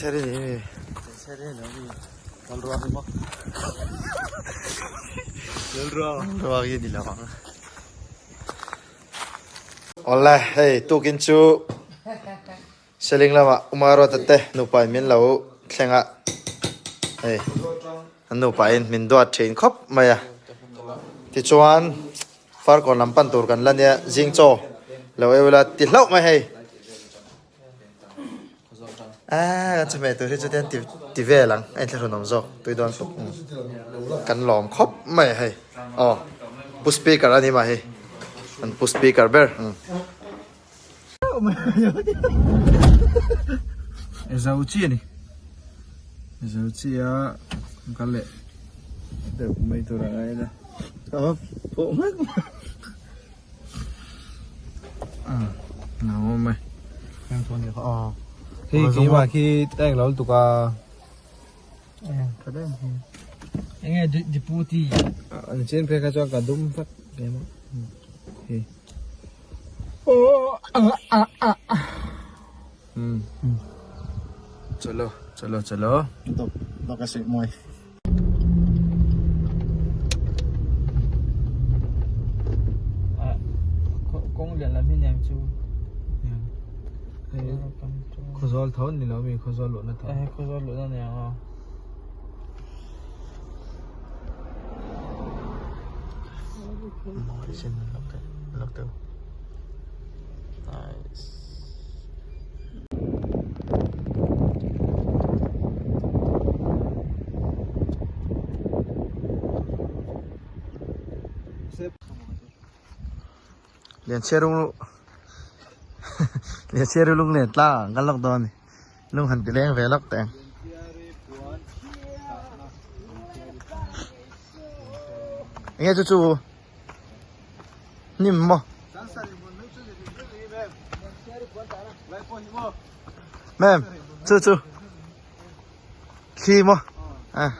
Cheri ni mi. Cheri ni mi. Lalruak hi maw. Lalruak. Lalruak hi ni lo ang. Awle hei tukin chu Seling lamah Uma Ruata te nupa in min lo thleng a, hei an nupa in min duat thin khawp mai a. Tichuan Farkawn lam pan tur kan la nia zing chaw lo eu ila ti hlauh mai hei. Aaa kan chawhmeh tur hi chu tian ti vel ang a inthlahrun awm zawk tui dawn tuk kan lawm khawp mai a hei aw pu speaker a ni mah hei an pu speaker ber. Zo chi a ni zo chi a kal leh deuh mai tur a ngai a aw pawh mek. Khi keimah khi tank lo lutuk a. Enge deputy. An chen phei kha chuan ka dum vek keimah. Hi. Chalo chalo chalo. Dok dok a sih mawi. Kawng lian lam hi niang chu. Khawzawl tho ni lo mi khawzawl luhna tho. Eh khawzawl luhna niang aw. Mawi sin lak te lak te. Nice. Lianchhiari lung len tlang ah kan lak dawn a ni lung han ti leng ve lak teh ang. Enge chu chu hnim maw. Ma'am, chu chu thli maw ah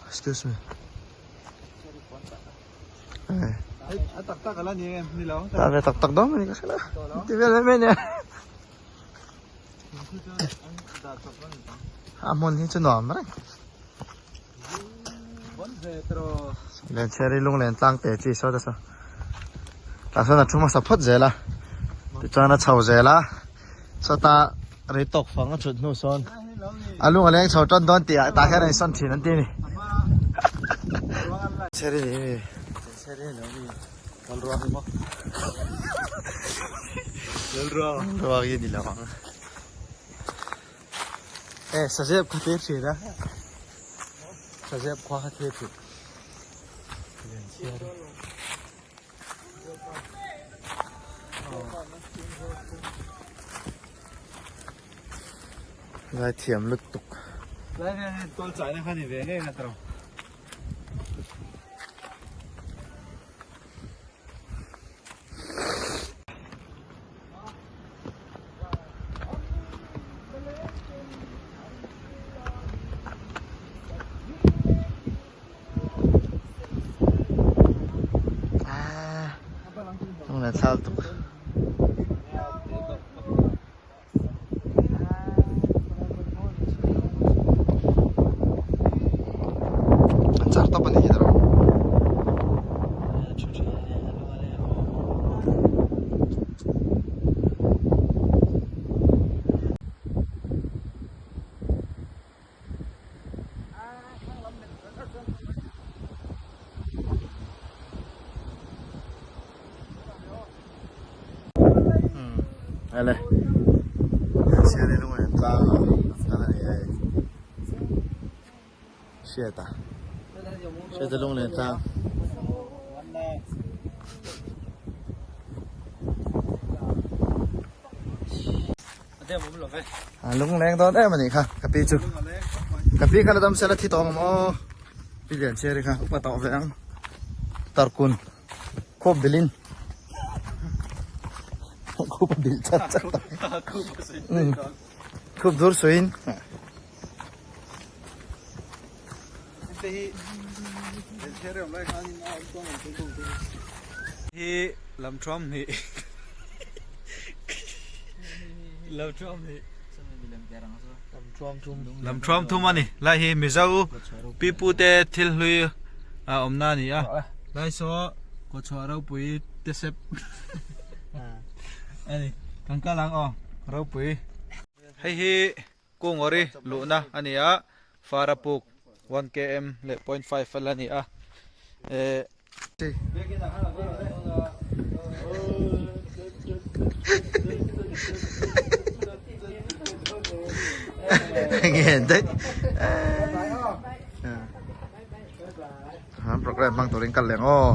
excuse me tak tak ala ni em ni lo ta ve tak tak dawn ani ka hre lo ti vel mai mai nia a hmun hi chu nuam reng Lenchheri lunglen tlang te chi saw te saw tah sawn a thu hmasa phawt zel a tichuan a chho zel a sawta rei tawk fang a thut hnu sawn a lung a leng chho tan dawn tih ah tah hian a insawn thin an ti a ni. E sazep kha thlir thin a sazep khua kha thlir thin Zaithiam lutuk. Lai vel hi tual chaina kha ni ve ngei nga tawh. An char tawp a ni hi tawh. Ele sian in ungah tlang a kal a ni hei hriat a hriat a lunglen tlang. A lungleng dawn em a nih kha ka pi chu ka pi kha la dam sela thi tawh ang maw pi lian chhiar kha upa tawh ve ang tarkun khuap bilin khup a bil chat chat khup dur suiin Hi lam thuam hnih. Lam thuam thum a ni. Lai hi Mizo pipu te thil hlui a awmna a ni a. Lai saw kawchhuah ropui te sep a ni. Kan kal ang aw ropui. Hei hi Kungawri luhna a ni a, Farapuk 1 km leh 0.5 a la ni a. Eh. Nge daih. An program hmang turin kal leh ang aw.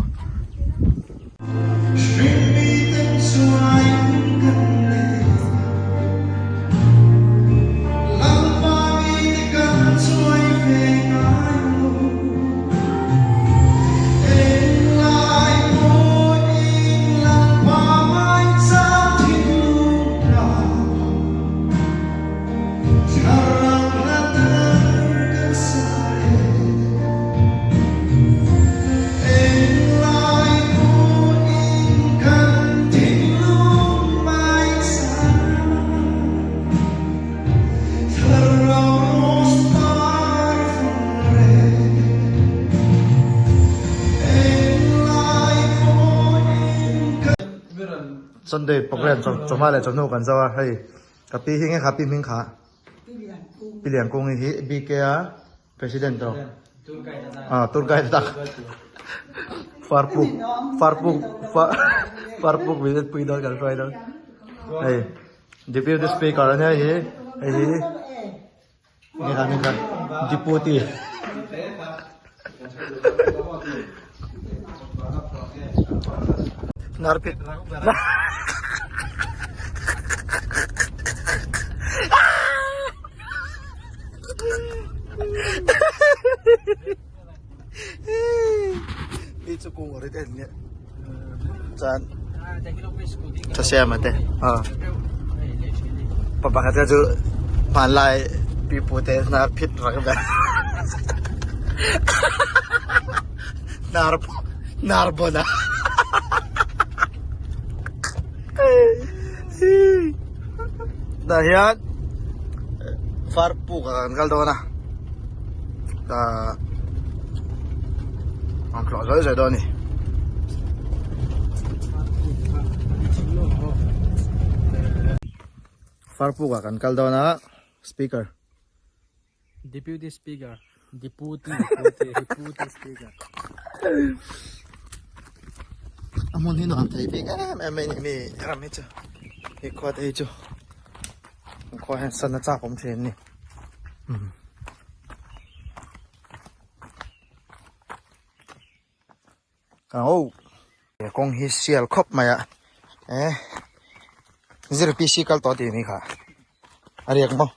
Sunday program chawhma leh chawhnu kan zo a hei ka pi hi nge kha pi hming kha Pi Liankungi hi BK a President to ah tour guide tak farpuk farpuk farpuk min pui dawn kan hruai dawn hei deputy speaker ania hi hei hi nge kha nge kha deputy Narpit Đi cho cùng ở đây tên nhé. Chan. Cho xe mà te. Ờ. Pa pakhat kha chu hmanlai pipu te hnar phit rak ve. Hnar hnar bon ah. Tah hian farpuk ah kan kal dawn a an tlawh zawi zawi dawn a ni. Farpuk ah kan kal dawn a speaker. Deputy Speaker, Deputy, Deputy Speaker. A hmun hi nuam thei bik em em mai a ni mi ram hi chu he khua te hi chu an khua hian sana chak awm thin a ni. Aw he kawng hi sial khawp mai a eh zero PC kal tawh tih ni kha a riak maw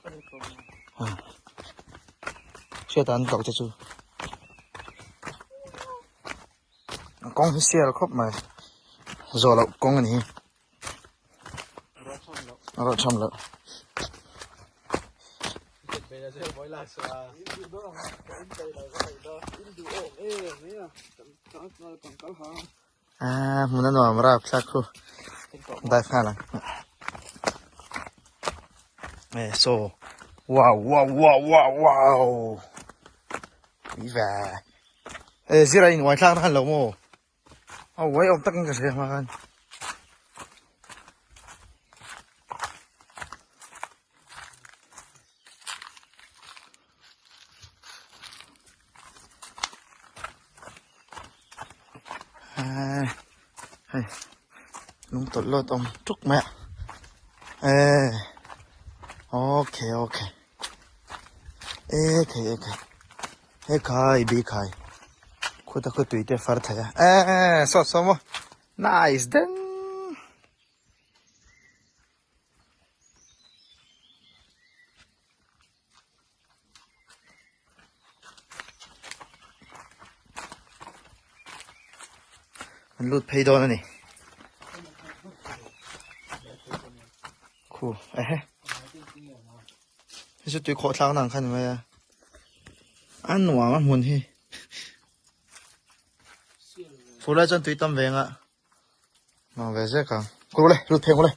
hriat an tawk te chu kawng hi sial khawp mai zawh loh kawng a ni hi a ruah tham loh. Ah hmun a nuam rap thlak khu dive nghal ang eh so wow wow wow wow wow i ve eh zira in uai thlak na khan lo maw a uai awm takin ka hria hma khan. Hei lung tawlh lawt awm tuk mai a eh okay okay ekhei ekhei hekhai bikhai khuta khaw tui te far thei a eh sawt saw maw nice deng. An lut phei dawn a ni. Khu ehe. Hei chu tui khawh thlak nang kha ni mai a. A nuam a hmun hi. Fur lai chuan tui tam ve anga. Mang ve zek ang. Kulu le, lut phei ang ule.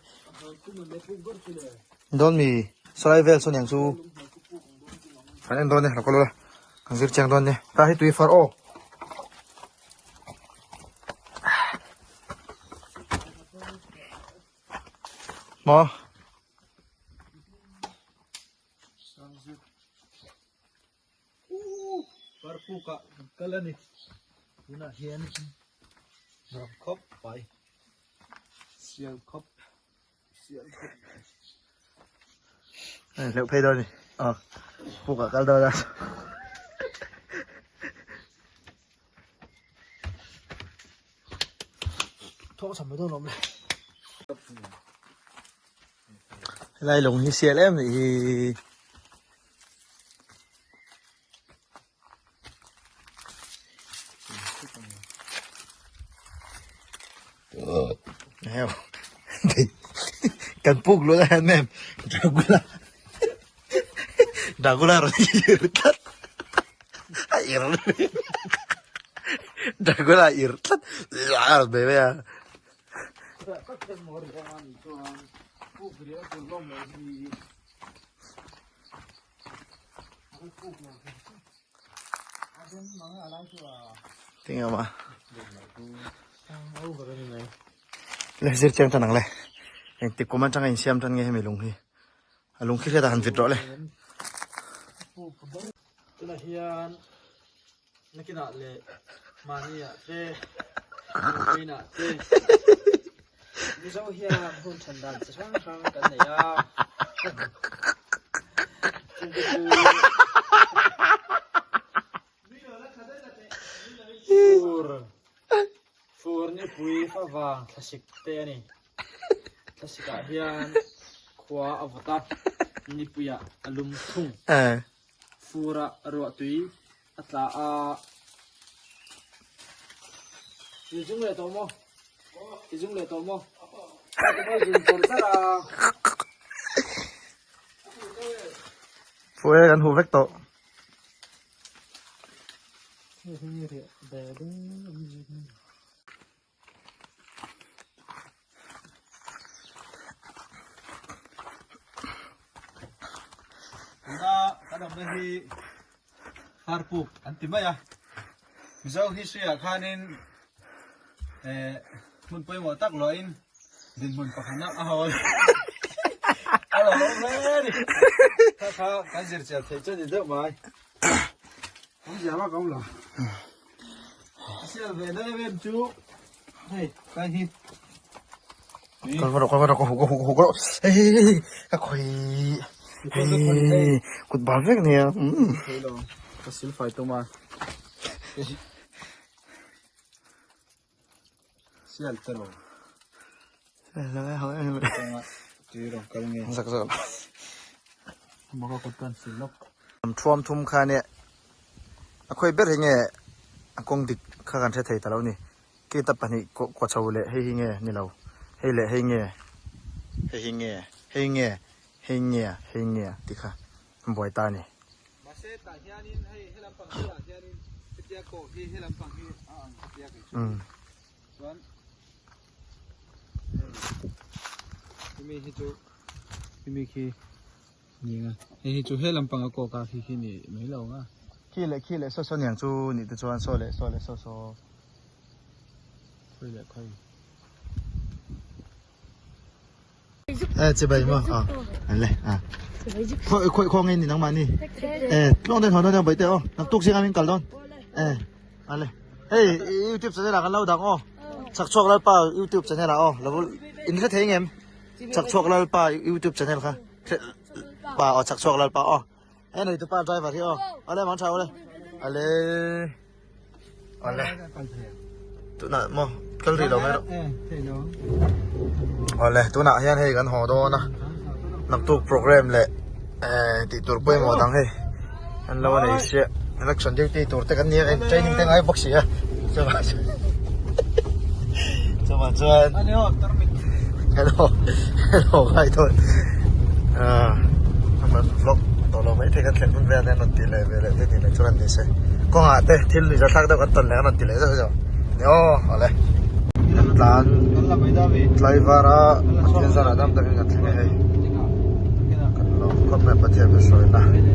Dawn mi saw lai vel saw niang chu kan en dawn e lo kal ula kan zir chiang dawn nia ta hi tui far aw. Maw. Parpukah kan kal a ni. Tunah hian ram khawp mai sial khawp sial khawp. Hei hleuh phei dawn a ni. Aw pukah kal dawn a. Thawk cham mai dawn awm le. Helai lung hi sial em nih hi. Heo. Kan puk lu la mem. Dragula. Dragula ro ir tlat. A ir. Dragula ir tlat. La be be a. Tinge awm a le zir chiang tan ang le engtik kum atanga insiam tan nge hemi lung hi a lung khi hriat a han vit rawh le. Tunah hian nakinah leh mahniah te Ukraine-ah te Mizo hian hun than dan chi hrang hrang kan nei a. Chungte chu Fur Fur nipui favang thlasik te a ni. Thlasikah hian khua a vawt a, nipuiah a lum thung. Furah ruahtui a tla a. I zung leh tawh maw? I zung leh tawh maw? A ti mai zung char char a. Fu e kan huh vek tawh. Tuna kan awmna hi Farpuk an ti mai a, Mizo history ah khanin eh hmun pawimawh tak luahin dinhmun pakhatna a hawl a lo awm hle a ni. Kha kha kan zir chian theih chu a ni deuh mai. Awmzia vak a awm lo. A sial ve na em em chu hei kai hi. Kal rawh kal rawh ka huk ka huk ka huk rawh. Hei hei hei ka khawi hei kut bal vek nia. Thei lo ka sil fai tum a. Sial te rawh. Tui rawh kal nge. Zak zak. Maka kut kan sil lawk. Thuam thum kha nia a khawi ber hi nge a kawng dik kha kan hre thei ta lo ni. Gate a pahnih kaw chho leh hei hi nge ni lo hei leh hei nge hei hi nge hei nge hei nge hei nge tih kha an buai ta a ni. Mahse tah hianin hei helam pang bulah hianin hetia kawh hi helam pang hi a ang hetia kei chu chuan hemi hi chu hemi khi ni ang a hei hi chu helam pang a kawk a khi khi ni mai lo ang a. Khi leh khi leh saw saw niang chu nih te chuan saw leh saw leh saw saw. Khawi leh khawi. Eh chibai maw a an le a khawi khawi khaw nge ni nangmah ni eh tlawng ten haw dawn bai te aw naktuk zinga min kal dawn eh ale hei youtube channel ah kan lo dang aw chak chhuak lalpa youtube channel ah aw lo in hre thei ngem chak chhuak lalpa youtube channel kha pa aw chak chhuak lalpa aw he nei tupa driver hi aw ale mang tha ale ale ale tunah maw kal rih lo mai rawh ale tunah hian hei kan haw dawn a naktuk program leh eh tih tur pawimawh dang hei an lo nei sia election duty tur te kan nia training te ngai bawk si a chuvang chuvang chuan hello hello ngai dawn ah vlog tawh lo mai thei kan thlen hun vel hian rawn ti leh ve leh te ni leh chuan an ni se kawngah te thil nuihza thlak deuh kan tawn leh an rawn ti leh zeuh zeuh ni aw awle kan tlan. Tlaivar a Pathian zarah dam takin kan thleng e hei. Kan lawm khawp mai Pathian hruaina.